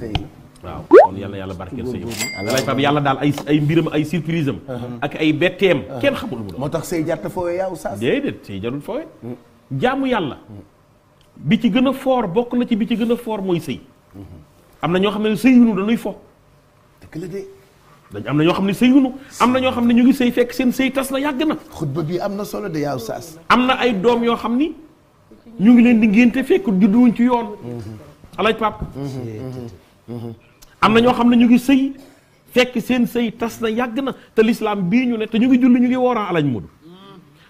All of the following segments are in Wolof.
sëy waaw kon yàlla barkeel sëy alay Pape yàlla daal ay mbiram ay surprise am ak ay betteem kenn xamul mu doon moo tax sëy jarta foowe yaa oustaz déedéet sëy jarul foowe jaamu yàlla bi ci gën a foor bokk na ci bi ci gën a foor mooy sëy am na ñoo xam ne sëyunu dañuy fo dëgg la de dañ am na ñoo xam ne sëyunu am na ñoo xam ne ñu ngi sëy fekk seen sëy tas na yàgg na xutba bi am na solo de yaa oustaz am na ay doom yoo xam ni ñu ngi leen di ngénte fekk judduwuñ ci yoon alay Pape am na ñoo xam ne ñu ngi sëy fekk seen sëy tas na yàgg na te l'islam bii ñu ne te ñu ngi julli ñu ngi wooraan alañ mudu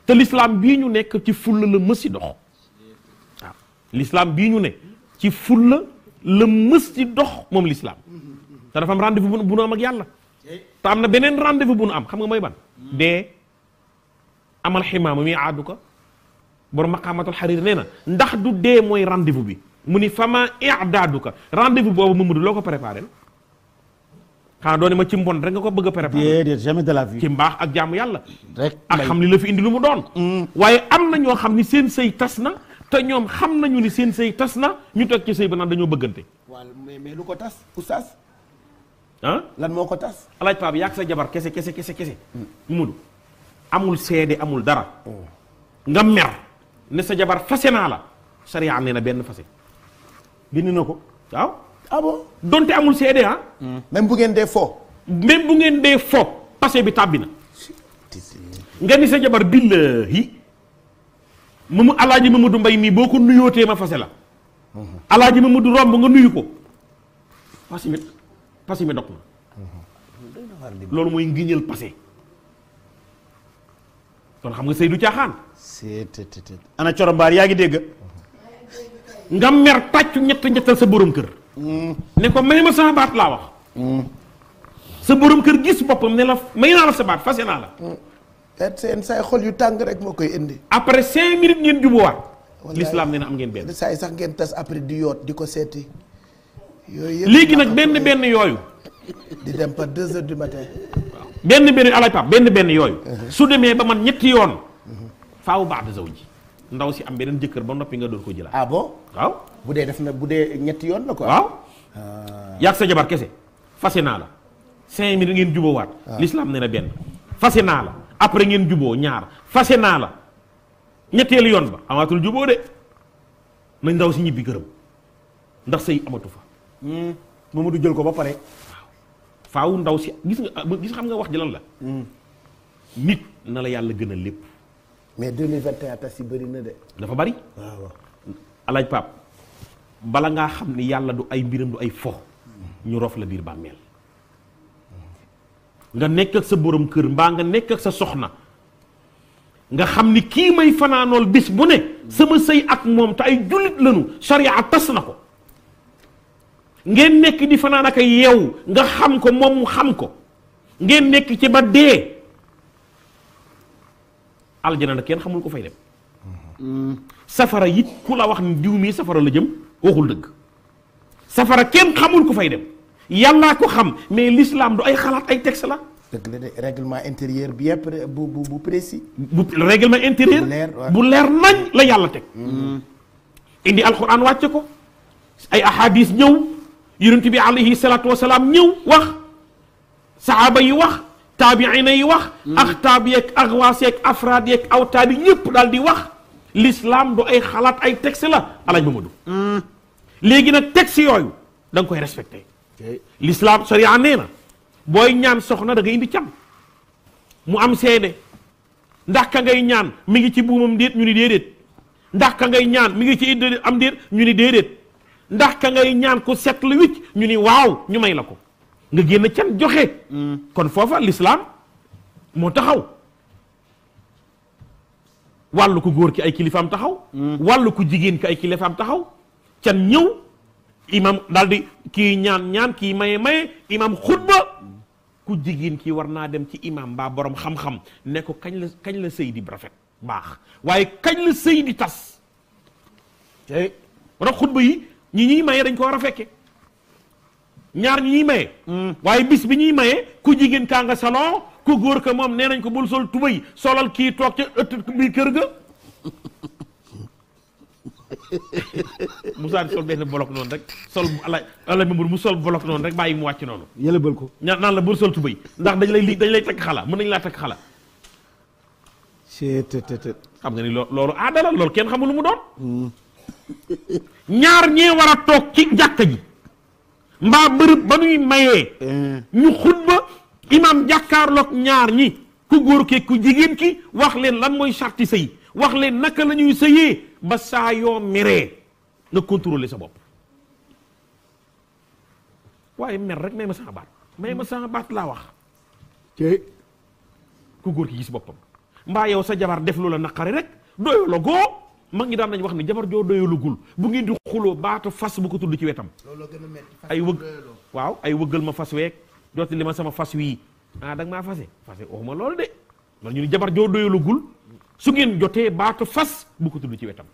te l'islam bii ñu nekk ci fulla la mësi dox waaw l'islam bii ñu ne ci fulla la mës ci dox moom l'islam te dafa am rendez-vous bu nu am ak yàlla te am na beneen rendez-vous bu nu am xam nga mooy ban dee amal ximaama mi aadu ko borom maqaamatul xarir nee na ndax du dee mooy rendez-vous bi mu ni fama i'daadu ka rendez-vous boobu Mamadou loo ko préparé xanaa doone ma ci mbon rek nga ko bëgg a préparé déedéet jamais de la vie ci mbaax ak jaamu yàlla rek ak xam li la fi indi lu mu doon waaye am na ñoo xam ni seen sëy tas na te ñoom xam nañu ni seen sëy tas na ñu toog ci sëy ba naan dañoo bëggante waaw mais lu ko tas oustaz ah lan moo ko tas alaaj Pape yaag sa jabar kese Mamadou amul seede amul dara nga mer ne sa jabar fase naa la sariya nee na benn fase bind na ko waaw ah bon donte amul seede ah même bu ngeen dee fo même bu ngeen dee fo passé bi tàbbi na nga ni sa jabar billahi alaaji Mamadou Mbay mii boo ko nuyootee ma fase la alaaji Mamadou romb nga nuyu ko passé mi dog na loolu mooy ngiñal passé kon xam nga sëy du caaxaan ana corombaar yaa ngi dégg nga mer tàccu ñettal sa borom kër ne ko may ma sama baat laa wax sa borom kër gis boppam ne la may naa la sa baat fase naa la seen say xol yu tàng rek moo koy indi après 5 minutes ngeen jubuwaat l'islam nee na am ngeen benn saay sax ngeen tas après di yoot di ko seeti yooyu yëpp léegi nag benn yooyu di dem par 2 heures du matin benn alay Pape benn yooyu su demee ba man ñetti yoon faaw baax de zaw ji ndaw si am beneen jëkkër ba noppi nga doon ko jëlaat ah bon waaw bu dee ñetti yoon la quoi waaw yaag sa jabar kese fase naa la 5 minutes ngeen jubóowaat l'islam nee na benn fase naa la après ngeen juboo ñaar fase naa la ñetteelu yoon ba amaatul juboo de nañ ndaw si ñibbi këram ndax sëy amatu fa Mamadou jël ko ba pare faaw ndaw si gis xam nga wax ji lan la nit na la yàlla gën a lépp mais 2021 tas yi bëri na de dafa bari waaw alaaj Pape bala ngaa xam ni yàlla du ay mbiram du ay fo ñu rof la biir bàmmeel nga nekk ak sa borom kër mbaa nga nekk ak sa soxna nga xam ni kii may fanaanool bis bu ne sama sëy ak moom te ay jullit lañu sharia tas na ko ngeen nekk di fanaan ak yeewu nga xam ko moom mu xam ko ngeen nekk ci ba dee aljana nag kenn xamul ko fay dem safara it ku la wax ni diw mii safara la jëm waxul dëgg safara kenn xamul ko fay dem yàllaa ko xam mais l'islam du ay xalaat ay texte la dëgg la de règlement intérieur bien bu précis bu règlement intérieur bu leer nañ la yàlla teg indi alquran wàcce ko ay ahadis ñëw yonent bi alayhi salatu wasalaam ñëw wax sahaaba yi wax taabiina yi wax axtaab yeeg axwaas yeeg afraad yeeg awtaad yi ñëpp daal di wax l'islam du ay xalaat ay texte la alaaj Mamadou léegi nag texte yooyu da nga koy respecté l'islam sharia nee na booy ñaan soxna da nga indi can mu am seede ndax ka ngay ñaan mi ngi ci buumam déet ñu ni déedéet ndax ka ngay ñaan mi ngi ci idda am déet ñu ni déedéet ndax ka ngay ñaan ko set la wicc ñu ni waaw ñu may la ko nga génn can joxe kon foofa l'islam moo taxaw wàllu ko góor ki ay kilifaam taxaw wàllu ko jigéen ki ay kilifaam taxaw can ñëw imam daal di kii ñaan kii maye imam xutba ku jigéen kii war naa dem ci imam mbaa borom xam-xam ne ko kañ la sëy di rafet baax waaye kañ la sëy di tas te rek xutba yi ñi ñuy maye dañ ko war a fekke ñaar ñi ñuy maye waaye bis bi ñuy maye ku jigéen kaa nga salon ku góor ka moom nee nañ ko bul sol tubay solal kii toog ca ëtt bi kër ga Moussa di sol benn bolok noonu rek sol ala Mamadou mu sol bolok noonu rek bàyyi mu wàcc noonu. yëlëbal ko. naan la bul sol tubéy ndax dañ lay takk xala mën nañ laa takk xala. xam nga ni loolu aada la loolu kenn xamul lu mu doon. ñaar ñee war a toog ci jàkka ji. mbaa bërëb ba nuy mayee. ñu xutba imam jàkkaarloog ñaar ñi ku góor ke ku jigéen ki wax leen lan mooy sarti sëy wax leen naka la ñuy sëyee ba saa yoo meree nga contrôler sa bopp waaye mer rek may ma sama baat laa wax ku góor ki gis boppam mbaa yow sa jabar def loola naqari rek doyo la goo mag ñi daan nañ wax ni jabar joo doyalugul bu ngeen di xuloo baatu fas bu ko tudd ci wetam ay wëggal ma fas week jotti li ma sama fas wii da nga maa fase waxuma loolu de man ñu ni jabar joo doyalugul su ngeen jotee baatu fas bu ko tudd ci wetam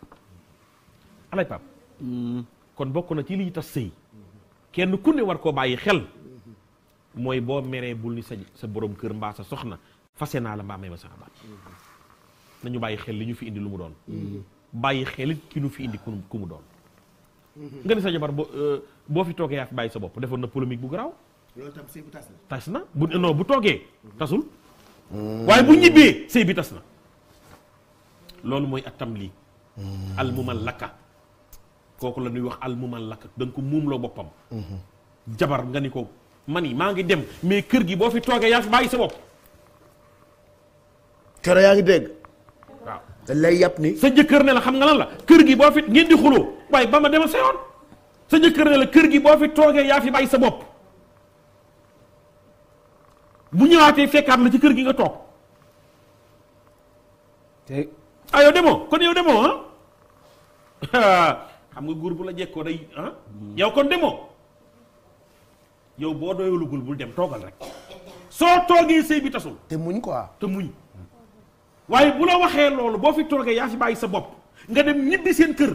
alay pap kon bokk na ci liy tas sëy kenn ku ne war koo bàyyi xel mooy boo meree bul ni sa borom kër mbaa sa soxna fase naa la mbaa may ma sama baat nañu bàyyi xel li ñu fi indi lu mu doon bàyyi xel it ki ñu fi indi ku mu doon nga ni sa jabar boo fi toogee yaa fi bàyyi sa bopp defoon na polémique bu garaaw loolu tam sëy bu tas na. tas na bu toogee tasul waaye bu ñibbee sëy bi tas na loolu mooy at-tamliik al-mumallaka kooku la ñuy wax al-mumallaka da nga ko muum loo boppam jabar nga ni ko mani maa ngi dem mais kër gi boo fi toogee yaa fi bàyyi sa bopp coro yaa ngi dégg waaw dañ lay yàpp ni sa jëkkër ne la xam nga lan la kër gi boo fi ngeen di xuloo waaye ba ma demal sa yoon sa jëkkër ne la kër gi boo fi toogee yaa fi bàyyi sa bopp bu ñëwaatee fekkaat la ci kër gi nga toog te yow demoo kon yow demoo xam nga góor bu la jekkoo day yow kon demoo yow boo doyalugul bul dem toogal rek soo toogee sëy bi tasul te muñ quoi. te muñ waaye bu la waxee loolu boo fi toogee yaa fi bàyyi sa bopp nga dem ñibbi seen kër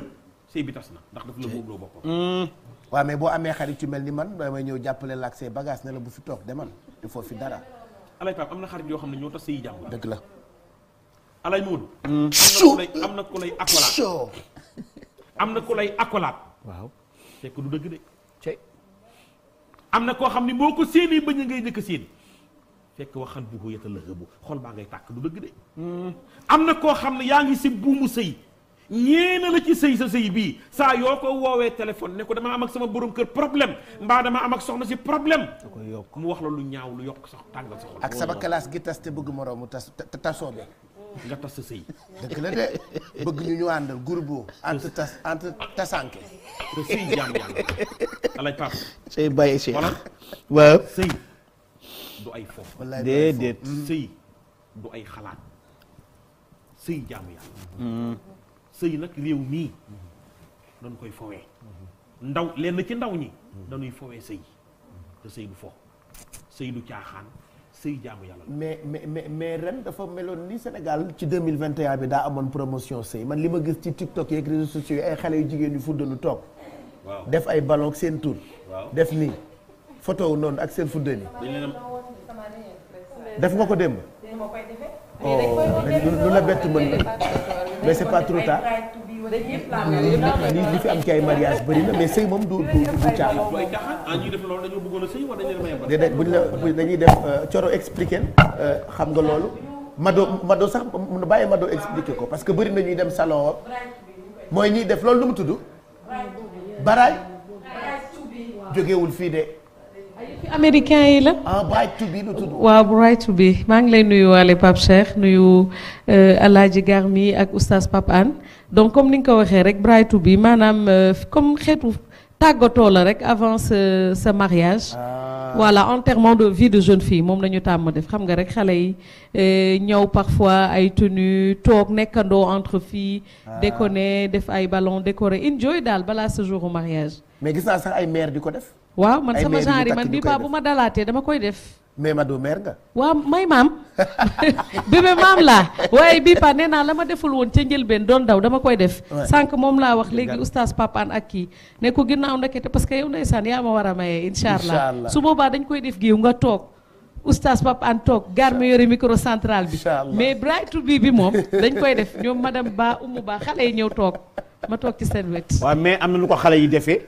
sëy bi tas na ndax daf la boobu loo boppam waaw mais boo amee xarit yu mel ni man damay ñëw jàppale la ak say bagage ne la bu fi toog demal il faut fi dara. alay Pape am na xarit yoo xam ne ñoo tas sëy jàmbur dëgg la. alay Moodu am na ku lay accolade am na ku lay accolade waaw fekk du dëgg de cey am na koo xam ne boo ko séenee bañ a ngay njëkk a séen fekk waxal bu ko yeta la xëbu xol baa ngay tàkk du dëgg de am na koo xam ne yaa ngi si buumu sëy ñeena la ci sëy sa sëy bii saa yoo ko woowee téléphone ne ko dama am ak sama borom kër problème mbaa dama am ak soxna si problème da koy yokk mu wax la lu ñaaw lu yokk sax tàngal sa xol ak sama classe gi tas te bëgg moroomu tasoo be nga tas sa sëy dëgg la de bëgg ñu àndal groupe entre tasanke te sëy jaam yàlla alay Pape say bàyyi si wala waaw sëy du ay foofu wallaay déedéet sëy du ay xalaat sëy jaamu yàlla sëy nag réew mii dañu koy fowee ndaw lenn ci ndaw ñi dañuy fowee sëy te sëy du fo sëy du caaxaan sëy jaamu yàlla mais ren dafa meloon ni Sénégal ci 2021 bi daa amoon promotion sëy man li ma gis ci TikTok yeeg réseaux sociaux yi ay xale yu jigéen yu fuddanu toog waaw def ay ballon ak seen tur waaw def nii photo wu noonu ak seen fuddani dañ leen def nga ko démb lu la bett mën na mais c'est pas trop tard li fi am ci ay mariage bëri na mais sëy moom du caaxaan du ay caaxaan ñuy def loolu dañoo bëggoon a sëy wala dañ leen may ba déedéet buñ la dañuy def coro expliqué xam nga loolu Mado sax mun bàyyi Mado expliqué ko parce que bëri na ñuy dem salon mooy ñuy def loolu lu mu tudd baraay jógewul fii de américain yi la. Bright to be lu tudd. waaw Bright to be maa ngi lay nuyu waale Pape Cheikh nuyu Alaaji Garmi ak oustaz Pape Anne donc comme ni nga ko waxee rek Bright to be maanaam comme xeetu tàggatoo la rek avant sa mariage. voilà enterrement de vie de jeune fille moom la ñu tàmm def xam nga rek xale yi ñëw parfois ay tenue toog nekkandoo entre filles. déconner def ay ballon décoré enjoy daal balaa sa jour au mariage. mais gis naa sax ay maire di ko def. waaw man ay sama maire yu genre takk man ñu bii koy paa def. bu ma dalaatee dama koy def. mais Mado maire nga. waaw may maam bébé maam laa waaye bii paa nee naa la ma deful woon ca njëlbeen doon daw dama koy def. Ouais. sànq moom laa wax léegi oustaz Papaan ak kii ne ko ginnaaw ndekete parce que yow ndeysaan yaa ma war a maye incha allah Inch'Allah. su boobaa dañ koy def géew nga toog oustaz Pape Hann toog Garmi yore micro central bi Inch'Allah. mais Bright to be bi moom dañ koy def ñoom madame Ba Oumou Ba xale yi ñëw toog ma toog ci seen wet waaw mais am na lu ko xale yi defee.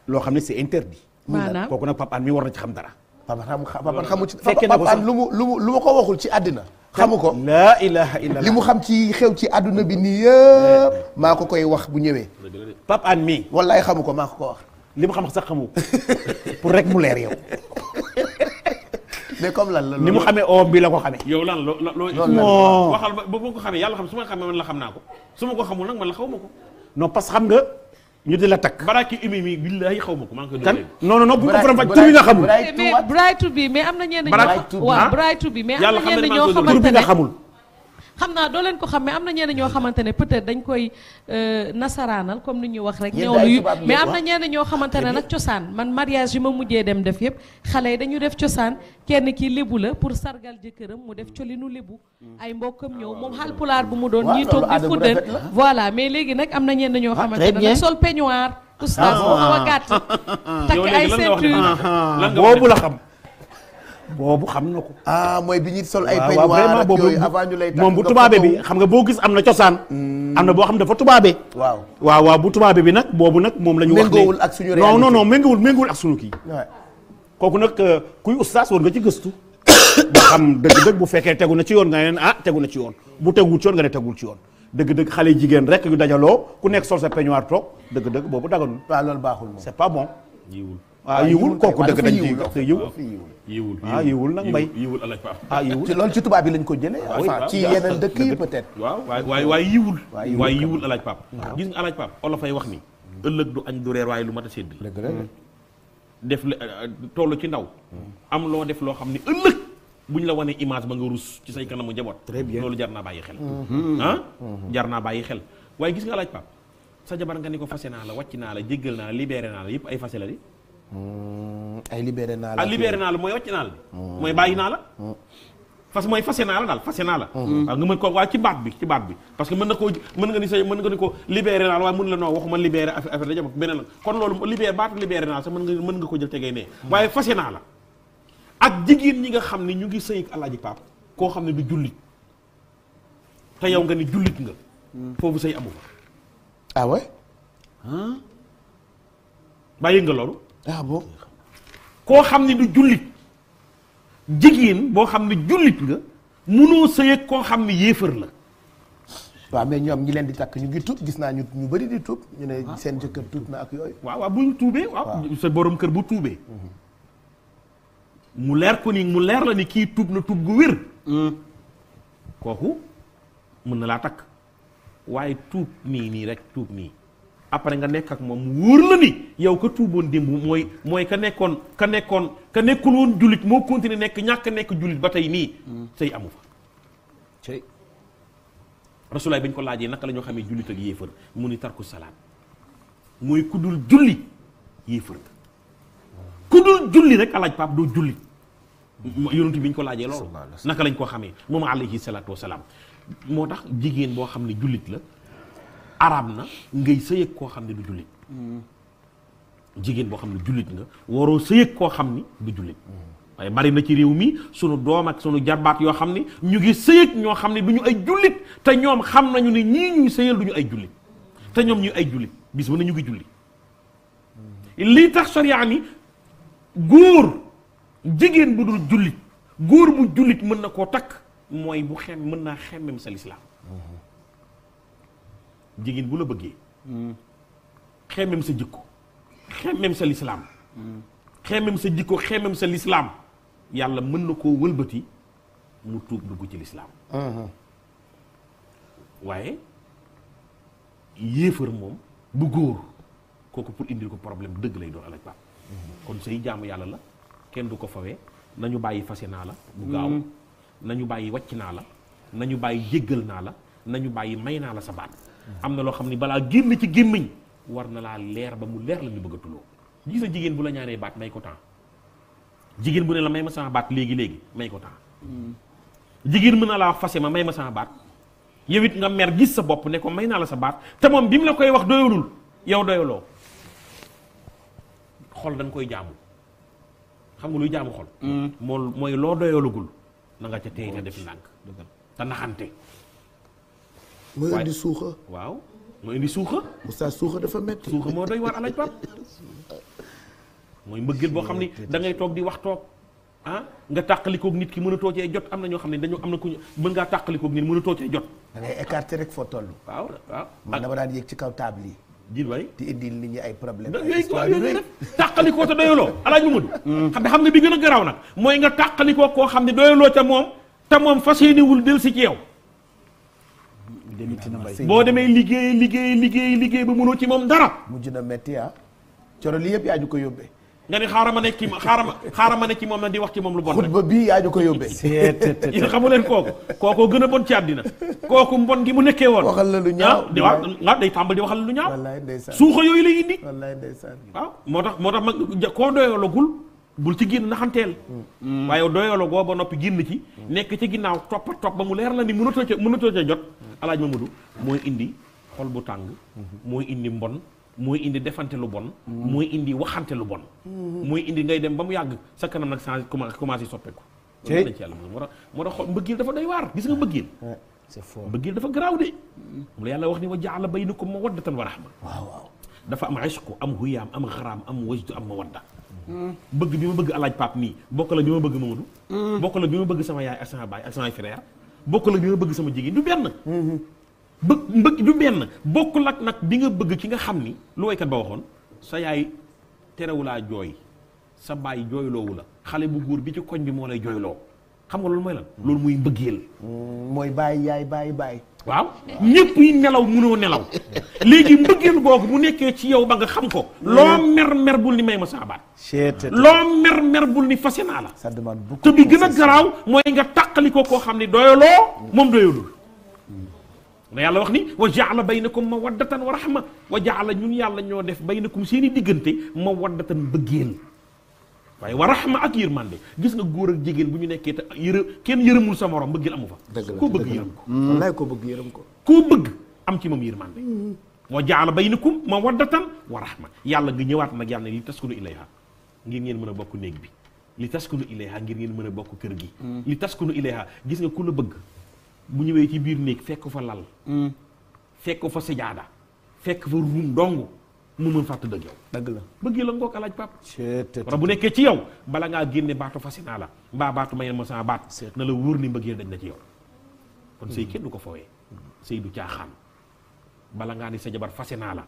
loo xam ne c'est interdit. maanaam kooku nag Pape Hann mi war na ci xam dara. Pape Hann xamu ci fekke na ko Pape Hann lu ma ko waxul ci àddina xamu ko laa ilaha illallah. li mu xam ci xew ci àdduna bi nii yëpp maa ko koy wax bu ñëwee Pape Hann mii wallaay xamu ko maa ko wax li mu xam sax xamu pour rek mu leer yow. mais comme lan la ni mu xamee oom bi la ko xamee. yow lan loo non waxal ba ko xamee yàlla xam su ma xamee man la xam naa ko su ma ko xamul nag man la xaw ma ko non parce que xam nga ñu di la takk. baraki umi mi billahi xaw ma ko maa ngi koy kan doon non bu ko faram fàcc tur bi nga xamul. mais Bright to be mais am na ñenn Bright ñoo waaw Bright to be mais am Yàlla na xam ñenn ne ñoo maa ngi koy tur bi xamante nga ne xamul. xam naa doo leen ko xam mais am na ñenn ñoo xamante ne peut-être dañ koy nasaraanal comme ni ñuy wax rek Yéen ñëw daay lu tubaab ngeen mais am wax. na ñenn ñoo xamante ne nag cosaan man mariage yi ma mujjee dem def yëpp xale yi dañu def cosaan kenn ki lébu la pour sargal jëkkëram mu def colinu lébu ay mbokkam ñëw moom Haalpulaar bu mu doon waaw, ñii toog loolu di aada bu fuddal rafet la. voilà mais léegi nag am na ñenn ñoo xamante très ne bien. nag sol peignoir oustaz bu xaw a gàtt takk yow ay léegi lan nga wax ne ceinture lan nga boobu la xam. boobu xam na ko. ah mooy bi ñuy sol ay waaw peignoir vraiment ak boobu yooyu avant ñu lay takk moom bu nga tubaabe photo bi xam nga boo gis am na cosaan. am na boo xam dafa tubaabe. waaw waaw bu tubaabe bi nag boobu nag moom la ñu wax ne Méngoowul ak suñu non réalité. non méngoowul ak suñu kii. ouais. kooku nag kuy ustaas war nga ci gëstu. ba xam dëgg-dëgg bu fekkee tegu na ci yoon nga ne tegu na ci yoon bu teguwul ci yoon nga ne tegul ci yoon dëgg-dëgg xale yi jigéen rek yu dajaloo ku nekk sol sa peignoir toog dëgg-dëgg boobu daganul. waaw loolu baaxul moom c'est pas bon. yiwul ah yiwul kooku dëgg dañ ci te yiwul. yiwul yiwul nag mbay. yiwul alaj Pape yiwul. ci loolu ci tubaab bi lañ ko jëlee enfin ci yeneen dëkk yi peut-être waaw waaye yiwul waaye yiwul waaye yiwul alaj Pape gis nga alaj Pape olof ay wax ni ëllëg du añ du reer waaye lu mat a sédd dëgg la def la toll ci ndaw am loo def loo xam ni ëllëg buñ la wanee image ba nga rus ci say kanamu njaboot Très bien. loolu jar naa bàyyi xel jar naa bàyyi xel waaye gis nga alaj Pape sa jabar nga ni ko fase naa la wàcc naa la jéggal naa la libéré naa la yëpp ay fase la di ay libéré naa la libéré naa la mooy wàcc naa la mooy bàyyi naa la mooy fase naa la daal fase naa la waaw nga mën ko waaye ci baat bi parce que mën nga ni ko libéré naa la waaye mën la noo waxuma libéré affaire da jam beneen la kon loolu libéré baatu libéré naa la sax mën nga ko jël tegee nee waaye fase naa la ak jigéen ñi nga xam ne ñu ngi sëy ak alaaji Pape koo xam ne du jullit te yow nga ni jullit nga foofu sëy amu fa ah ouais bàyyi nga loolu ah bon koo xam ne du jullit jigéen boo xam ne jullit nga munoo sëy ak koo xam ne yéefar la waaw mais ñoom ñi leen di takk ñu ngi tuub gis naa ñu bëri di tuub ñu ne seen jëkkër tuub na ak yooyu waaw bu ñu tuubee waaw sa borom kër bu tuubee mu leer ko ni mu leer la ni kii tuub na tuub gu wér kooku mën na laa takk waaye tuub nii rek tuub nii après nga nekk ak moom mu wóor la ni yow ka tuuboon démb mooy ka nekkul woon jullit moo continuer nekk ñàkk nekk jullit ba tey nii sëy amu fa cey rasulaay bañ ko laajee naka la ñoo xamee jullit ak yéefar mu ni tarku salaat mooy ku dul julli yéefar ku dul julli rek alaaj Pape doo julli yonent bi ñu ko laajee loolu naka lañ ko xamee moom alayhi salaatu wasalaam moo tax jigéen boo xam ne jullit la arab na ngay sëy ak koo xam ne du jullit jigéen boo xam ne jullit nga waroo sëy ak koo xam ni du jullit waaye bari na ci réew mi sunu doom ak sunu jarbaat yoo xam ne ñu ngi sëy ak ñoo xam ne du ñu ay jullit te ñoom xam nañu ne ñii ñuy sëyal du ñu ay jullit te ñoom ñu ay jullit bis bu ne ñu ngi julli lii tax sariya ni góor jigéen bu dul jullit góor bu jullit mën na koo takk mooy bu mën naa xemmem sa lislaam jigéen bu la bëggee xemmem sa jikko xemmem sa lislaam xemmem sa jikko xemmem sa lislaam yàlla mën na koo wëlbati mu tuub dugg ci lislaam waaye yéefar moom bu góor kooku pour indil ko problème dëgg lay doon alaj Pape kon say jaamu yàlla la kenn du ko fawee nañu bàyyi fase naa la bu gaaw nañu bàyyi wàcc naa la nañu bàyyi jéggal naa la nañu bàyyi may naa la sa baat am na loo xam ni balaa génn ci gémmiñ war na laa leer ba mu leer la ñu bëgg a tuloo gis na jigéen bu la ñaanee baat may ko temps jigéen bu ne la may ma sama baat léegi may ko temps jigéen mën na laa fase ma may ma sama baat yow it nga mer gis sa bopp ne ko may naa la sa baat te moom bi mu la koy wax doyalul yow doyaloo xol dañ koy jaamu xam nga luy jaamu xol mooy loo doyalagul na nga ca téye te def ndànk te naxante mooy indi suuxa. waaw mooy indi suuxa. oustaz suuxa dafa métti. suuxa moo doy war alaaj pap mooy mbëggeel boo xam ni da ngay toog di wax toog nga tàqalikoog nit ki mënatoo cee jot am na ñoo xam ne dañoo am na ku mën ngaa tàqalikoog nit mënatoo cee jot. da ngay écarter rek foo toll. waaw. man dama daan yéeg ci kaw table yi. jiit waay di indil nit ñi ay problème yooyu def tàqalikoo te doyaloo alaaj Mamadou. xam nga bi gën a garaaw nag mooy nga tàqalikoo koo xam ne doyaloo ca moom te moom fas yéenewul del si ci yow. boo demee liggéey ba mënoo ci moom dara. mujj na métti coro lii yëpp yaa ñu ko yóbbee. nga ni xaaral ma nekk ci moom na di wax ci moom lu bon rek. xutba bii yaa ñu ko yóbbee. yéen xamu leen kooku gën a bon ci àddina kooku mbon gi mu nekkee woon. waxal la lu ñaaw waaw day tàmbali di waxal la lu ñaaw. wallaay ndeysaan suuxa yooyu lay indi. wallaay ndeysaan. waaw moo tax mag koo doyalagul bul ci génn naxanteel. waaye doyalagoo ba noppi génn ci. nekk ci ginnaaw topp ba mu leer la ni mënatoo ca jot. alaaj Mamadou mooy indi xol bu tàng. mooy indi mbon. mooy indi defante lu bon. mooy indi waxante lu bon. mooy indi ngay dem ba mu yàgg sa kanam nag changé commencé soppeeku. loolu lañ ci yàlla moo tax mbëggeel dafa doy waar gis nga mbëggeel. c'est fort mbëggeel dafa garaaw de. mu la yàlla wax ni wa jaala baynakum mawaddatan wa rahma. waaw. dafa am ishqu am huyaam am xaraam am wajdu am mawadda. bëgg bi ma bëgg alaaj Pape nii bokk la bi ma bëgg Mamadou. bokk la bi ma bëgg sama yaay ak sama baay ak samay frère bokk la bi ma bëgg sama jigéen du benn. mbëgg du benn bokkul ak nag bi nga bëgg ki nga xam ni lu waykat ba waxoon sa yaay terewulaa jooy sa baay jooyloowu la xale bu góor bi ci koñ bi moo lay jooyloo xam nga loolu mooy lan loolu muy mbëggeel mooy bàyyi yaay bàyyi waaw ñëpp yi nelaw mënoo nelaw léegi mbëggeel googu bu nekkee ci yow ba nga xam ko loo mer bul ni may ma saa baat loo mer bul ni fase naa la te bi gën a garaaw mooy nga tàqali ko koo xam ne doyaloo moom doyalul na yàlla wax ni wa jaala baynakum mawaddatan wa rahma wa jaala ñun yàlla ñoo def baynakum seeni diggante mawaddatan bëggeel waaye wa rahma ak yërmande gis nga góor ak jigéen bu ñu nekkee te kenn yërëmul sa morom bëggeel amu fa koo bëgg yërëm ko wallaay koo bëgg yërëm ko koo bëgg am ci moom yërmande wa jaala baynakum mawaddatan wa rahma yàlla nga ñëwaat nag yàlla ne li taskunu ilayha ngir ngeen mën a bokk néeg bi li taskunu ilayha ngir ngeen mën a bokk kër gi li taskunu ilayha gis nga ku la bëgg bu ñëwee ci biir néeg fekk fa lal fekk fa sajaada fekk fa ruum dong mu mën fàtt dëgg yow dëgg la bëggee la ngoog alaaj Pape wala bu nekkee ci yow bala ngaa génne baatu fase naa la mbaa baatu mayeen ma sama baat na la wóor ni mbëggee dañ na ci yow kon sëy kenn du ko fooyee sëy du caaxaan bala ngaa ni sa jabar fase naa la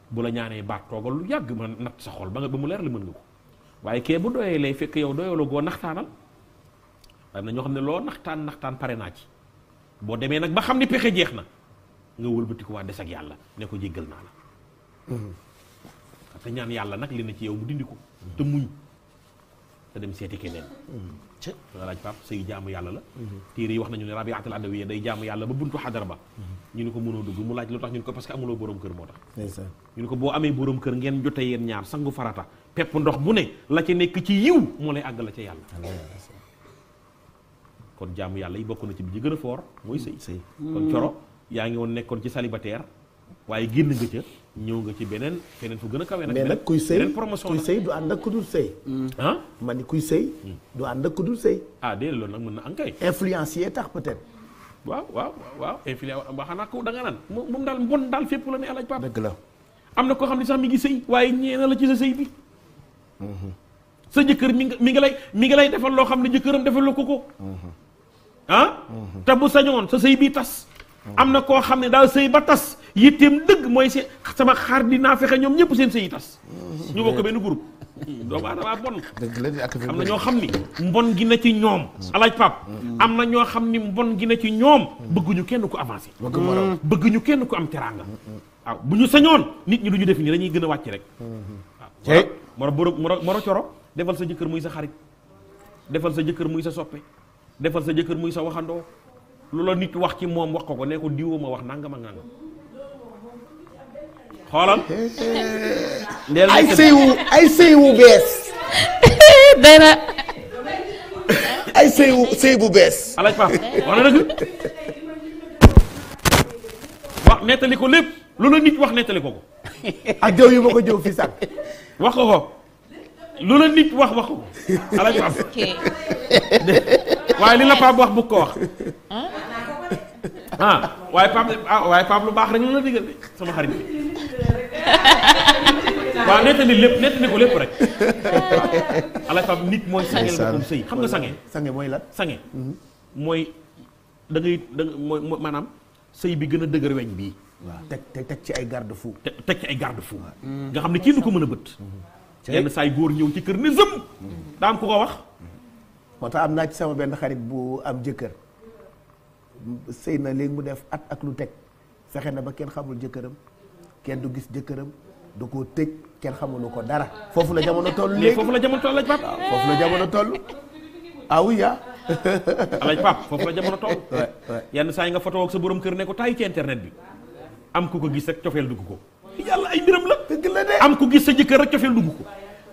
bu la ñaanee baat toogal lu yàgg ma natt sa xol ba mu leer la mën nga ko waaye kee bu doyee lay fekk yow doyoo goo naxtaanal waaye na ñoo xam ne loo naxtaan pare naa ci boo demee nag ba xam ni pexe jeex na nga wëlbatiku waa des ak yàlla ne ko jéggal naa la te ñaan yàlla nag li na ci yow mu dindi ko te muñ te dem seeti keneen laaj Pape sëy jaamu yàlla la téere yi wax nañu ne Rabiatul Adawiya day jaamu yàlla ba buntu xadara ba ñu ne ko mënoo dugg mu laaj lu tax ñu ne ko parce que amuloo borom kër moo tax ñu ne ko boo amee borom kër ngeen jote yéen ñaar sangu farata pepp ndox bu ne la ca nekk ci yiw moo lay àgg la ca yàlla kon jaamu yàlla yi bokk na ci bi ji gën a fort mooy sëy kon coro yaa ngi woon nekkoon ci célibataire waaye génn nga ca ñëw nga ci feneen fu gën a kawe nag mais nag kuy sëy du ànd ak ku dul sëy ma ni kuy sëy du ànd ak ku dul sëy déedéet loolu nag mën na ankay influencier tax peut-être waaw influence ba xanaa ko da nga naan moom daal mbon daal fépp la ne alaaj Pape dëgg la am na koo xam ne sax mi ngi sëy waaye ñeena la ci sa sëy bi sa jëkkër mi ngi lay defal loo xam ne jëkkëram defal la ko te bu sañoon sa sëy bi tas am na koo xam ne daal sëy ba tas yitteem dëgg mooy sama xaar dinaa fexe ñoom ñëpp seen sëy tas ñu bokk benn groupe doomu aadama bon am na ñoo xam ni mbon gi na ci ñoom alaaj Pape am na ñoo xam ni mbon gi na ci ñoom bëgguñu kenn ku avancé bëgguñu kenn ku am teraanga waaw bu ñu sañoon nit ñi du ñu def nii dañuy gën a wàcc rek waaw moro coro defal sa jëkkër muy sa xarit defal sa jëkkër muy sa soppe defal sa jëkkër muy sa waxandoo lu la nit wax ci moom wax ko ne ko diwoo ma wax nangam ak nangam xoolal. ay sëy wu bees. dara. ay sëy bu bees. alaaj Pape wax na dëgg wax nettali ko lépp lu la nit wax nettali ko. ak jëw yu ma ko jëw fii sax. wax ko lu la nit wax waxu alaaj Pape waaye li la Pape wax bu ko wax waaye Pape lu baax rek la digal de sama xarit bi waaw nettali lépp nettali ko lépp rek alaaj Pape nit mooy sangeel boppam sëy xam nga sange mooy lan sange mooy da mooy maanaam sëy bi gën a dëgër weñ bii waaw teg ci ay garde fou teg ci ay garde fou nga xam ne kii du ko mën a bët yenn saa yi góor ñëw ci kër ne zëm daa am ku ko wax moo tax am naa ci sama benn xarit bu am jëkkër sëy na léegi mu def at ak lu teg fexe na ba kenn xamul jëkkëram kenn du gis jëkkëram du ko tëj kenn xamulu ko dara foofu la jamono toll léegi foofu la jamono toll laaj Pape foofu la jamono toll ah oui ah alaaj Pape foofu la jamono toll yenn saa yi nga photo ak sa borom kër ne ko taay ci internet bi am ku ko gis rek cofeel dugg ko yàlla ay mbiram la dëgg la de am ku gis sa jëkkër rek cofeel dugg ko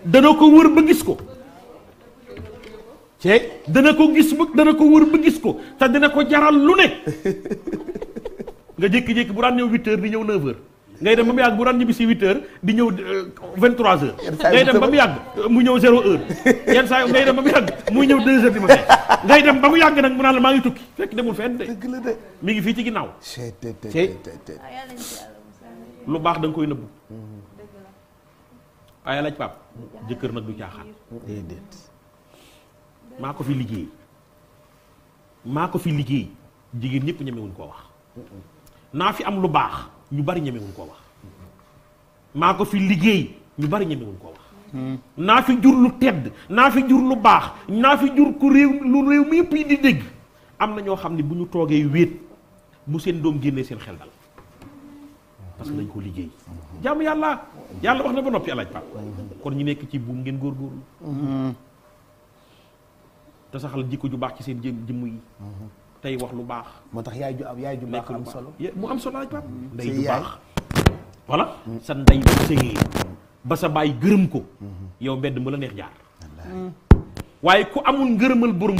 dana ko wër ba gis ko dana ko wër ba gis ko te dina ko jaral lu ne nga jékki-jékki bu daan ñëw 8h di ñëw 9h ngay dem ba mu yàgg bu daan ñibbi si 8h di ñëw 23h ngay dem ba mu yàgg mu ñëw 0h yenn saa ngay dem ba mu yàgg muy ñëw 2h di ma fekk ngay dem ba mu yàgg nag mu naan la maa ngi tukki fekk demul fenn de dëgg la de mi ngi fii ci ginnaaw lu baax da nga koy nëbbu waaye laaj Pape jëkkër nag du caaxaan déedéet maa ko fi liggéey jigéen ñëpp ñemewuñ koo wax naa fi am lu baax ñu bari ñemewuñ koo wax maa ko fi liggéey ñu bari ñemewuñ koo wax naa fi jur lu tedd naa fi jur lu baax naa fi jur ku réew mi yëpp yi di dégg am na ñoo xam ne bu ñu toogee wéet bu seen doom génnee seen xel dal parce que dañ ko liggéey jaamu yàlla wax na ba noppi alaaj Pape kon ñu nekk ci buum ngeen góorgóorlu te saxal jikko ju baax ci seen jëmm yi tey wax lu baax moo tax yaay ju baax am solo mu am solo alaaj Pape ndey ju baax voilà sa ndey bu sëyee ba sa baay gërëm ko yow mbedd mu la neex jaar waaye ku amul ngërëmal borom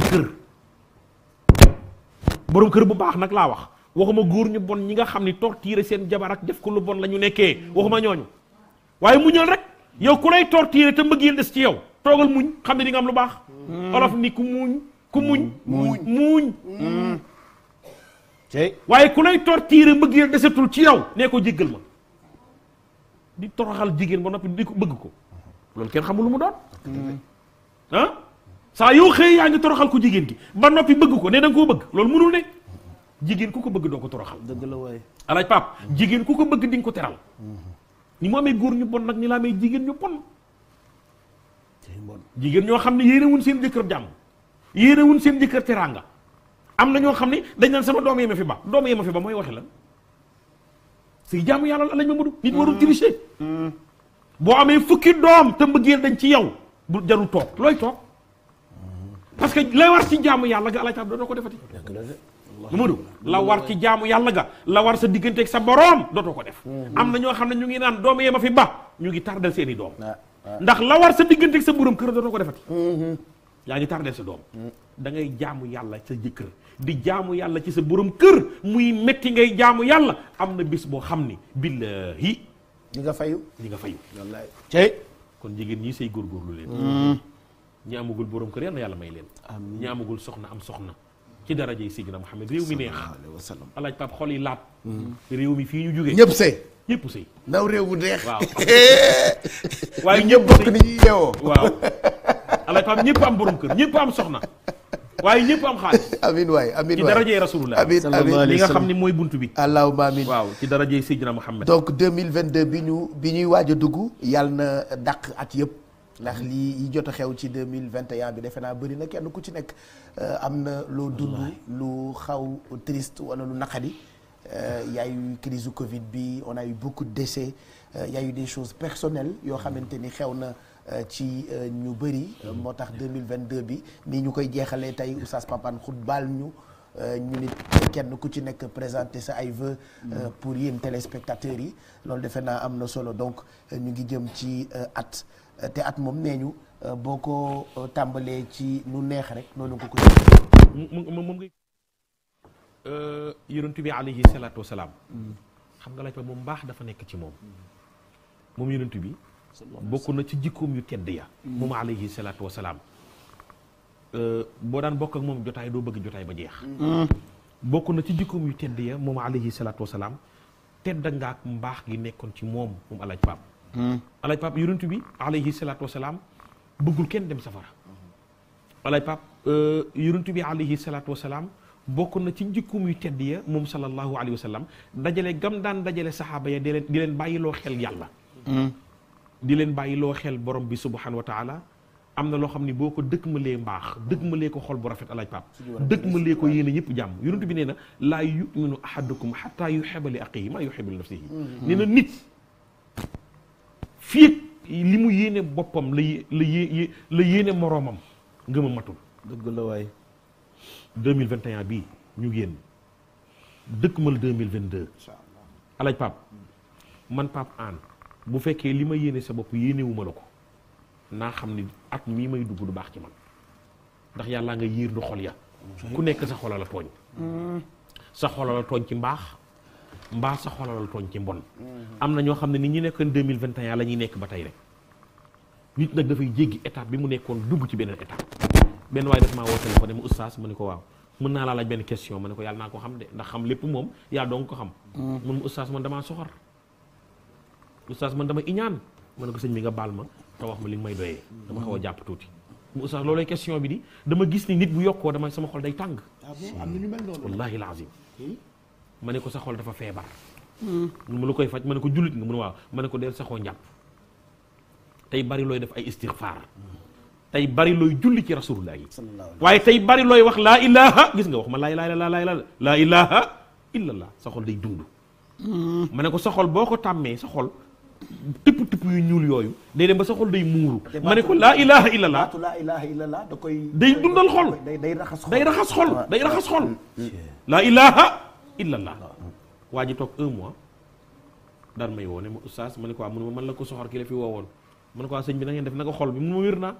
kër bu baax nag laa wax waxuma góor ñu bon ñi nga xam ni torturer seen jabar ak def ko lu bon la ñu nekkee waxuma ñooñu waaye muñal rek yow ku lay torturer te mbëggeel des ci yow toogal muñ xam ne di nga am lu baax olof ni ku muñ waaye ku lay torturer mbëggeel desetul ci yow nee ko jéggal ma di toroxal jigéen ba noppi di ko bëgg ko loolu kenn xamul lu mu doon saa yow xëy yaa ngi toroxal ko jigéen gi ba noppi bëgg ko ne da nga koo bëgg loolu mënul ne jigéen ku ko bëgg doo ko toroxal dëgg la waaye alaaj Pape jigéen ku ko bëgg di nga ko teral ni mu amee góor ñu bon nag ni la amee jigéen ñu bon jigéen ñoo xam ne yéenewuñ seen jëkkër jàmm yéenewuñ seen jëkkër teraanga am na ñoo xam ne dañ naan sama doom yi ma fi ba mooy waxe lan si jaamu yàlla la lañ ma mënu nit warul tricher boo amee fukki doom te mbëggeel dañ ci yow bu jarul toog looy toog parce que la war ci jaamu yàlla ga alaaj Pape dootoo ko defati Mamadou la war ci jaamu yàlla ga la war sa digganteeg sa boroom dootoo ko def am na ñoo xam ne ñu ngi naan doom yee ma fi ba ñu ngi tardel seeni doom ndax la war sa digganteeg sa borom kër dootoo ko defati yaa ngi tardel sa doom da ngay jaamu yàlla sa jëkkër di jaamu yàlla ci sa borom kër muy metti ngay jaamu yàlla am na bis boo xam ni billahi di nga fayu wallaay cey kon jigéen ñi say góorgóorlu leen ñi amagul borom kër yàlla may leen ñi amagul soxna am soxna ci daraja yi Seydina Muhammad réew mi neex alaaj Pape xol yi laat réew mi fii ñu jógee ñëpp sëy ndaw réew bu neex waaw waaye ñëpp bokk ni ñuy yeewoo waaw alaaj Pape ñëpp am borom kër ñëpp am soxna waaye ñëpp am xaalis amiin waay ci darajey rasulullah amiin li nga xam ni mooy buntu bi allahumma amiin waaw ci darajey Seydina Muhammad donc 2022 bi ñuy waaj a dugg yàlla na dàq at yëpp ndax lii yi jot a xew ci 2021 bi defe naa bëri na kenn ku ci nekk am na loo dund lu xaw triste wala lu naqadi y a eu crise du Covid bi on a eu beaucoup de décès y a eu des choses personnelles yoo xamante ni xew na ci ñu bëri moo tax 2022 bi nii ñu koy jeexalee tey Oustaz Pape Hann xutbaal ñu nit kenn ku ci nekk présenter sa ay vœux pour yéen téléspectateurs yi loolu defe naa am na solo donc ñu ngi jëm ci at te at moom nee ñu boo ko tàmbalee ci nu neex rek noonu nga ko moom nga yonent bi alayhi salaatu wasalaam xam nga laaj ba moom baax dafa nekk ci moom yonent bi bokk na ci jikkoom yu tedd ya moom alayhi salaatu wasalaam boo daan bokk ak moom jotaay doo bëgg jotaay ba jeex bokk na ci jikkoom yu tedd ya moom alayhi salaatu wasalaam tedd nga ak mbaax gi nekkoon ci moom alaaj Pape yonent bi alayhi salaatu wasalaam bëggul kenn dem safara alaaj Pape yonent bi alayhi salaatu wasalaam bokk na ci jikkoom yu tedd ya moom sallallahu alayhi wa sallam dajale gam daan dajale saxaaba ya di leen bàyyiloo xel yàlla di leen bàyyiloo xel borom bi subhanahu wa taala am na loo xam ni boo ko dëkkmalee mbaax dëkkmalee ko xol bu rafet alaaj Pape dëkkmalee ko yéene ñëpp jàmm yonent bi nee na laa yuminu ahadukum hatta yuhibba li axihi maa yuhibbu li nafsihi nee na nit fii li mu yéene boppam la yéene moroomam ngëma matul dëgg la waay 2021 bii ñu génn dëkkmal 2022 alaaj Pape man Pape Hann bu fekkee li ma yéene sa bopp yéenewuma la ko naa xam ni at mii may dugg du baax ci man ndax yàllaa nga yiir ndu xol ya ku nekk sa xolal la tooñ sa xolal la tooñ ci mbaax sa xolal la tooñ ci mbon am na ñoo xam ne ni ñi nekkoon 2021 la ñuy nekk ba tey rek nit nag dafay jéggi étape bi mu nekkoon dugg ci beneen étape benn waaye daf maa woo téléphone mu oustaz ma ne ko waaw mën naa laa laaj benn question ma ne ko yàlla naa ko xam de ndax xam lépp moom yàlla dong ko xam mun ma oustaz man damaa soxor oustaz man dama iñaan ma ne ko sëñ bi nga baal ma te wax ma li nga may doyee dama xaw a jàpp tuuti mu oustaz loolay question bi di dama gis ni nit bu yokkoo dama sama xol day tàng am na ñu mel noonu wallahi alazim ma ne ko sa xol dafa feebar nu ma la koy faj ma ne ko jullit nga mun waaw ma ne ko deel saxoo njàpp tey bari looy def ay istighfar tey bari looy julli ci rasulullah yi waaye tey bari looy wax laa ilaha gis nga wax ma laa ilaha illallah sa xol day dund ma ne ko sa xol boo ko tàmmee sa xol tipp yu ñuul yooyu day dem ba sa xol day muuru ma ne ko laa ilaha illallah da koy day dundal xol day raxas xol laa ilaha illallah waa ji toog 1 mois daan may woo ne ma oustaz ma ne ko mun ma man la ko soxor ki la fi woowoon ma ne ko sëñ bi na ngeen def naka xol bi mun ma wér naa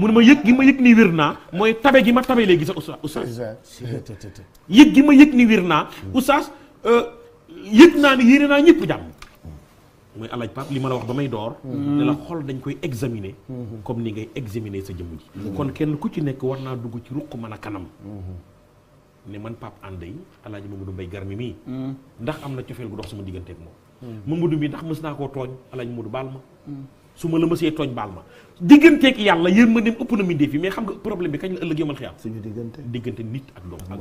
mun ma yëg gi ma yëg ni wér naa mooy tabe gi ma tabe léegi sax oustaz yëg gi ma yëg ni wér naa oustaz yëg naa ni yéene naa ñëpp jàmm mooy alaaj Pape li ma la wax ba may door ne la xol dañ koy examiner comme ni ngay examiner sa jëmm ji kon kenn ku ci nekk war naa dugg ci ruq mën a kanam ne man Pape Hann yi alaaji Mamadou Mbaye Garmi mii ndax am na cofeel gu dox sama digganteeg moom Mamadou bi ndax mës naa koo tooñ alaaji Mamadou baal ma su ma la mësee tooñ baal ma digganteeg yàlla yéen ma dem ëpp na mindee fi mais xam nga problème bi kañ la ëllëg yomal xiyaam suñu diggante nit ak doom ak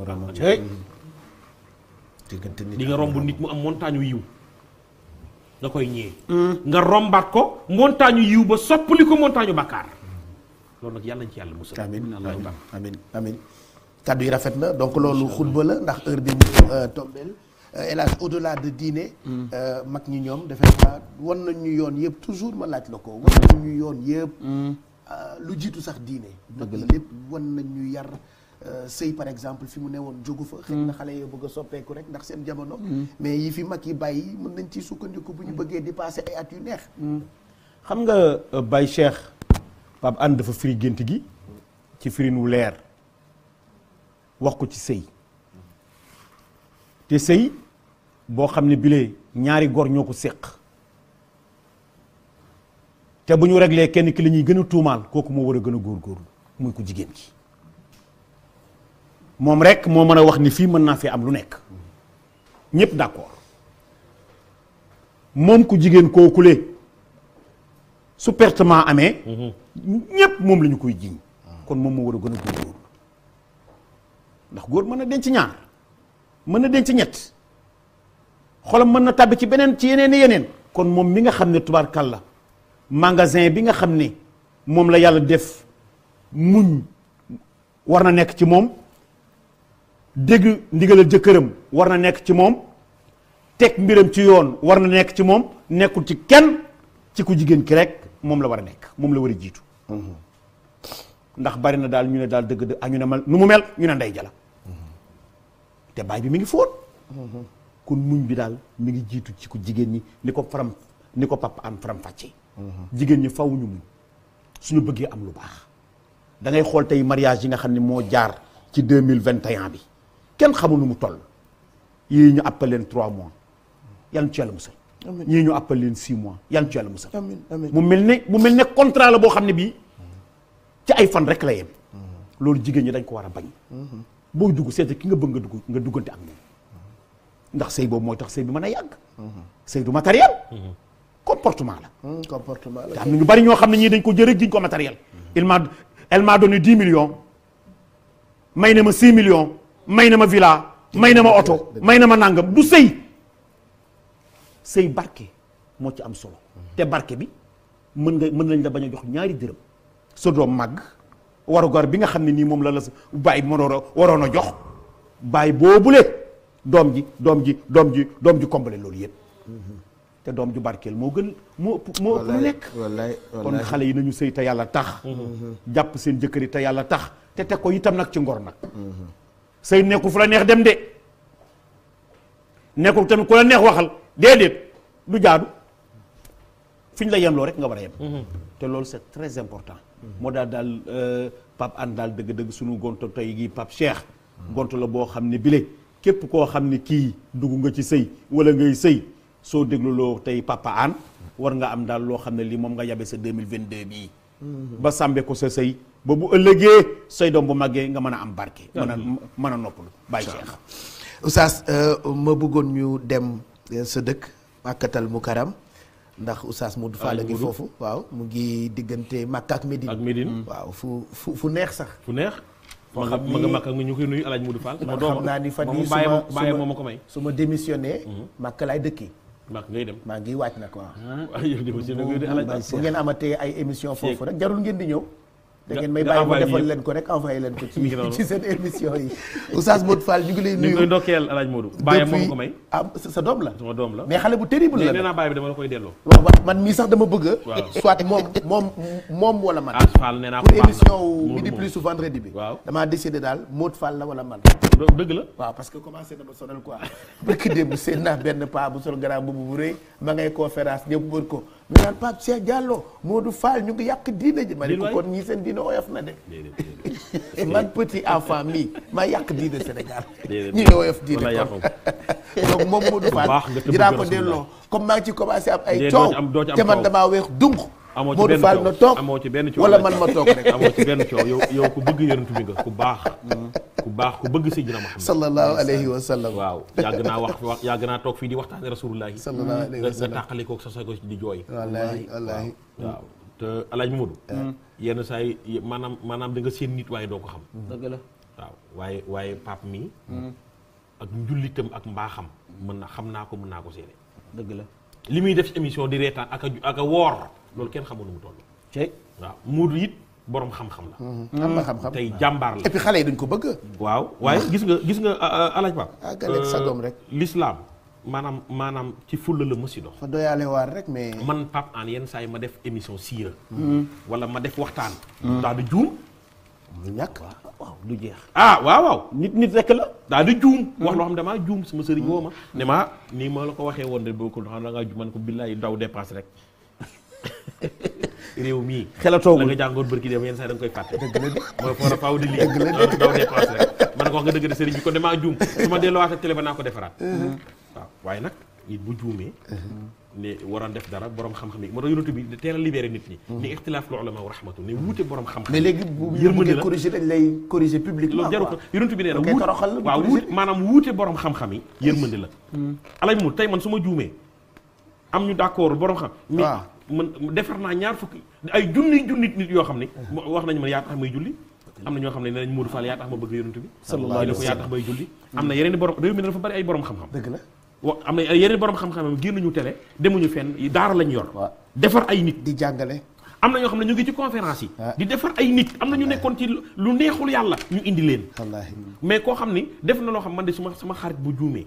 diggante nit di nga romb nit mu am montagne yiw nga koy ñee nga rombaat ko montagne yiw ba soppali ko montagne bàkkaar loolu nag yàlla nañ ci yàlla musal amin kaddu yi rafet na donc loolu xutba la ndax heure bi mu tombeel hélas au-delà de diine mag ñi ñoom defe naa wan nañ ñu yoon yëpp toujours ma laaj la ko wan nañ ñu yoon yëpp lu jiitu sax diine dëgg la lépp wan nañ ñu yar sëy par exemple fi mu ne woon jógu fa xëy na xale yoo bëgg a soppeeku rek ndax seen jamono mais yi fi mag yi bàyyi mën nañ ci sukkandiku bu ñu bëggee di passé ay at yu neex xam nga Baye Cheikh Pape Hann dafa firi gént gi ci firin wu leer wax ko ci sëy te sëy boo xam ne bile ñaari góor ñoo ko séq te bu ñu réglé kenn ki la ñuy gën a tuumaal kooku moo war a gën a góorgóorlu muy ko jigéen ki moom rek moo mën a wax ni fii mën naa fi am lu nekk ñëpp d'accord moom ku jigéen kookule su pertement amee ñëpp moom la ñu koy jiiñ kon moom moo war a gën a góorgóorlu ndax góor mën na denc ñaar mën na denc ñett xolam mën na tàbbi ci beneen ci yeneen kon moom mi nga xam ne tubaarkàlla magasin bi nga xam ne moom la yàlla def muñ war na nekk ci moom dégg ndigalal jëkkëram war na nekk ci moom teg mbiram ci yoon war na nekk ci moom nekkul ci kenn ci ku jigéen ki rek moom la war a nekk moom la war a jiitu ndax bari na daal ñu ne daal dëgg ñu ne mal nu mu mel ñu ne ndey jala te baay bi mi ngi fóot kon muñ bi daal mi ngi jiitu ci ku jigéen ñi ni ko Pape Hann faram fàcce jigéen ñi faw ñu muñ suñu bëggee am lu baax da ngay xool tey mariage yi nga xam ne moo jaar ci 2021 bi kenn xamul nu mu toll yii ñu appelé leen 3 mois yàlla na ci yàlla musal ñii ñu appal leen 6 mois yàlla ci yàlla musal. amiin amiin mu mel ne contrat la boo xam ne bii ci ay fan rek la yem. loolu jigéen ñi dañ ko war a bañ. boo dugg seet ki nga bëgg nga duggante ak moom. ndax sëy boobu mooy tax sëy bi mën a yàgg. sëy du matériel. comportement la. comportement la te am na ñu bari ñoo xam ne ñii dañ ko jël rek jiñ ko matériel. elle m'a donné 10 millions. may na ma 6 millions. may na ma villa. may na ma oto. may na ma nangam du sëy. sëy barke moo ci am solo. te barke bi mën nañ la bañ a jox ñaari dërëm. sa doom màgg. warugar bi nga xam ne nii moom la bàyyi waroon a jox. bàyyi boobule doom ji combler loolu yëpp. te doom ju barkeel moo ëpp lu nekk. kon xale yi nañu sëy te yàlla tax. jàpp seen jëkkër yi te yàlla tax. te teg ko itam nag ci ngor nag. sëy nekkul fu la neex dem de. nekkul tamit ku la neex waxal déedéet du jaadu. fi ñu la yemloo rek nga war a yem. te loolu c'est très important. moo daal Pape Hann daal dëgg-dëgg sunu gonto tey gi Pape Cheikh. gonto la boo xam ne bile képp koo xam ne kii dugg nga ci sëy wala ngay sëy. soo dégluloo tey Papa Hann war nga am daal loo xam ne lii moom nga yabe sa 2022 bii. ba sàmbe ko sa sëy ba bu ëllëgee say doom bu màggee nga mën a am barke. mën a noppalu bàyyi Cheikh. Oustaz ma bëggoon ñu dem sa dëkk Makkatal Mukarram ndax Oustaz Modou Fall a ngi foofu. waaw mu ngi diggante Makka ak Médine. waaw fu neex sax. fu neex. ma nga Makka ak ñu koy nuyu El Hadj Modou Fall. man xam naa ni fan yii su ma démissionné. Makka laay dëkki. Makka ngay dem maa ngi wàcc nag waaw. bu ngeen amatee ay émission foofu rek jarul ngeen di ñëw. da ngeen may bàyyi mu defal leen ko rek envoyé leen ko ci seen émission yi. Oustaz Modou Fall ñu ngi lay nuyu. ñu ngi koy ndokkeel El Hadj Modou. bàyyam moom ko may. sa doom la. sama doom la mais xale bu terrible la. nee naa bàyyi bi dama la koy delloo. waaw man mii sax dama bëgg. waaw soit moom wala man. Fall nee naa ko pour émission wu Midi Plus su vendredi bi. waaw damaa décidé daal Modou Fall la wala man. dëgg la. waaw parce que commencé na ma sonal quoi. barke démb seen naa benn paa bu sol grand boobu bu rëy ma ngay conférence ñëpp wër ko. ñu naan Pape Cheikh Diallo Modou Fall ñu ngi yàq diine ji. ma ne ko kon ñii seen diine oyof na de. man petit enfant mi ma yàq diine Sénégal. ñi nga woyof diine kon donc moom Modou Fall dinaa ko delloo comme maa ngi ci commencé am ay coow te man damaa weex dung. Modou Fall na toog amoo ci benn coow wala man ma toog rek. amoo ci benn coow yow ku bëgg yonent bi nga ku baax ku bëgg Seydina Muhammad sallallahu alayhi wa sallam. waaw yàgg naa toog fii di waxtaane rasulullahi sallallahu alayhi wa sallam nga tàqali koog sa sago di jooy. wallaahi waaw te El Hadj Modou. yenn saa yi maanaam da nga seen nit waaye doo ko xam. dëgg la waaw waaye Pape mi. ak njullitam ak mbaaxam xam naa ko mën naa ko seede. dëgg la li muy def émission di reetaan ak a woor loolu kenn xamul nu mu toll. cey waaw Modou it borom xam-xam la. am na xam-xam tey jàmbaar la. et puis xale yi dañ ko bëgg. waaw waaye gis nga El Hadj Pape. galeeg sa doom rek. l'islam maanaam ci fulla la mësi dox. fa doyaale waar rek mais. man Pape Hann yenn saa yi ma def émission siira. wala ma def waxtaan. daal di juum. lu ñàkk waaw du jeex. waaw. nit rek la. daal di juum. wax loo xam damaa juum sama sëriñ woo ma. ne ma nii ma la ko waxee woon de boo ko xam da ngaa ju man ko billaay daw dépasse rek. réew mii. xelatoogul la nga jàngoon bërki dem yenn saa yi da nga koy fàtte. dëgg la de mooy foora faaw di lii. daw dépasse rek. man ko wax nga dëgg de sëriñ bi kon damaa juum su ma delloowaat ak télé ba naa ko defaraat. waaw waaye nag nit bu juumee. ne waroon def dara borom xam-xam yi moo tax yonent bi teel a libéré nit ñi. ni ixtilaaf lu ulama wa rahmatu ne wuute borom xam-xam. mais léegi bu ñu bëggee corriger dañ lay corriger publiquement. loolu jaru ko yonent bi nee na maanaam wuute borom xam-xam yi. yërmande la. alay mu tey man su ma juumee am ñu d'accord borom xam. mais man defar naa ñaar fukki ay junni nit yoo xam ne. wax nañu ma yaa tax may julli. am na ñoo xam ne nee nañ Modou Fall yaa tax ma bëgg yonent bi. sallallahu alayhi wa sallam yaa tax may julli. am na yeneen borom réew mi dafa bari ay borom xam-xam. dëgg la. am na yeneen borom xam-xam génnuñu télé demuñu fenn daara lañ yor. defar ay nit di jàngale. am na ñoo xam ne ñu ngi ci conférence yi. di defar ay nit am na ñu nekkoon ci lu neexul yàlla ñu indi leen. wallaahi mais koo xam ni def na loo xam man de sama xarit bu juumee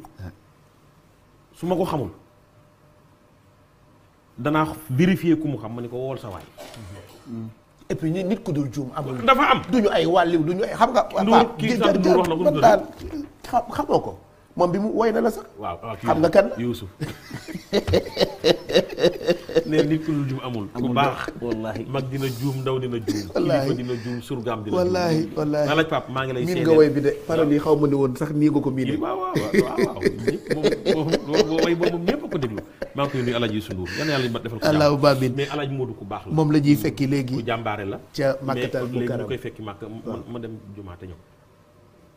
su ma ko xamul danaa vérifier ku mu xam ma ne ko wool sa waay. et puis nit ku dul juum amul. dafa am duñu ay wàlliw duñu ay xam nga. Ndour kii sax Ndour wax na ko daal xamoo ko. moom bi mu woy na la sax. waaw xam nga kan Youssouf nee nit ku dul juum amul. ku baax wallaahi mag dina juum ndaw dina juum. wallaahi kilifa dina juum surgaam dina juum. wallaahi Alaj Pape maa ngi lay. miin nga woy bi de parole yi xaw ma ne woon sax nii nga ko miine. waaw moom ñëpp ko déglu maa maa koy nuyu Alaaji Youssou Ndour yal na yàlla defal ko jàmm. allahu bamin mais Alaaji Modou ku baax la. moom la ñuy fekki ku léegi jàmbaare la. ca Makkatal mais léegi Mukarram ñu koy fekki Makka ma dem jumaa te ñëw.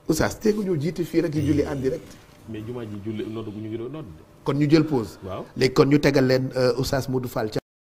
Oustaz teegu ñu jiite fii rek yi julli en direct mais jumaa ji julli nodd gu ñu ngi doon nodd de. kon ñu jël pause waaw léegi kon ñu tegal leen Oustaz Modou Fall